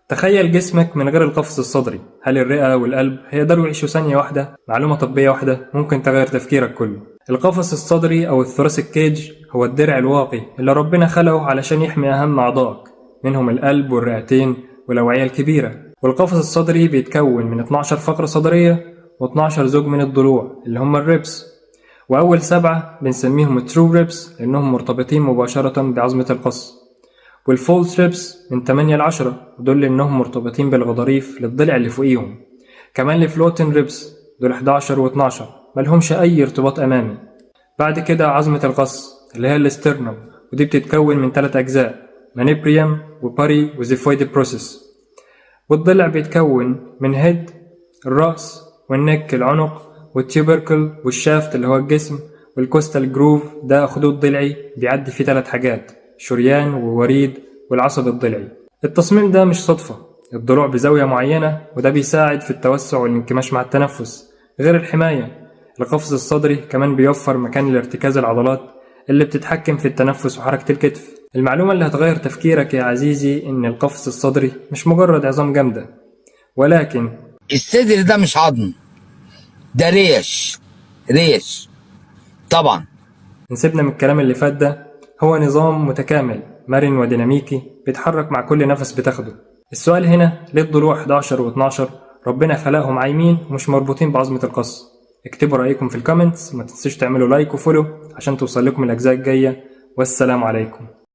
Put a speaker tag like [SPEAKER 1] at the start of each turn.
[SPEAKER 1] تخيل جسمك من غير القفص الصدري، هل الرئة والقلب هيقدروا يعيشوا ثانية واحدة؟ معلومة طبية واحدة ممكن تغير تفكيرك كله. القفص الصدري أو ال thoracic cage هو الدرع الواقي اللي ربنا خلقه علشان يحمي أهم أعضائك، منهم القلب والرئتين والأوعية الكبيرة. والقفص الصدري بيتكون من 12 فقرة صدرية و12 زوج من الضلوع اللي هم ال ribs، وأول 7 بنسميهم true ribs لأنهم مرتبطين مباشرة بعظمة القص، وال false ribs من 8 ل 10 ودول لأنهم مرتبطين بالغضاريف للضلع اللي فوقيهم. كمان ال floating ribs دول 11 و12 ملهمش أي ارتباط أمامي. بعد كده عظمة القص اللي هي ال sternum، ودي بتتكون من 3 أجزاء: manubrium و body و xiphoid process. والضلع بيتكون من head الرأس، وال neck العنق، وال tubercle وال shaft اللي هو الجسم، وال costal groove ده أخدود ضلعي بيعدي فيه 3 حاجات: شريان ووريد والعصب الضلعي. التصميم ده مش صدفة، الضلوع بزاوية معينة وده بيساعد في التوسع والانكماش مع التنفس. غير الحماية، القفص الصدري كمان بيوفر مكان لارتكاز العضلات اللي بتتحكم في التنفس وحركة الكتف. المعلومة اللي هتغير تفكيرك يا عزيزي إن القفص الصدري مش مجرد عظام جامدة، ولكن
[SPEAKER 2] الصدر ده مش عظم، ده ريش، ريش طبعا.
[SPEAKER 1] نسيبنا من الكلام اللي فات ده، هو نظام متكامل مرن وديناميكي بيتحرك مع كل نفس بتاخده. السؤال هنا: ليه الضلوع 11 و12 ربنا خلقهم عايمين ومش مربوطين بعظمة القص؟ اكتبوا رأيكم في ال comments، وما تنسوش تعملوا like و follow عشان توصل لكم الأجزاء الجاية، والسلام عليكم.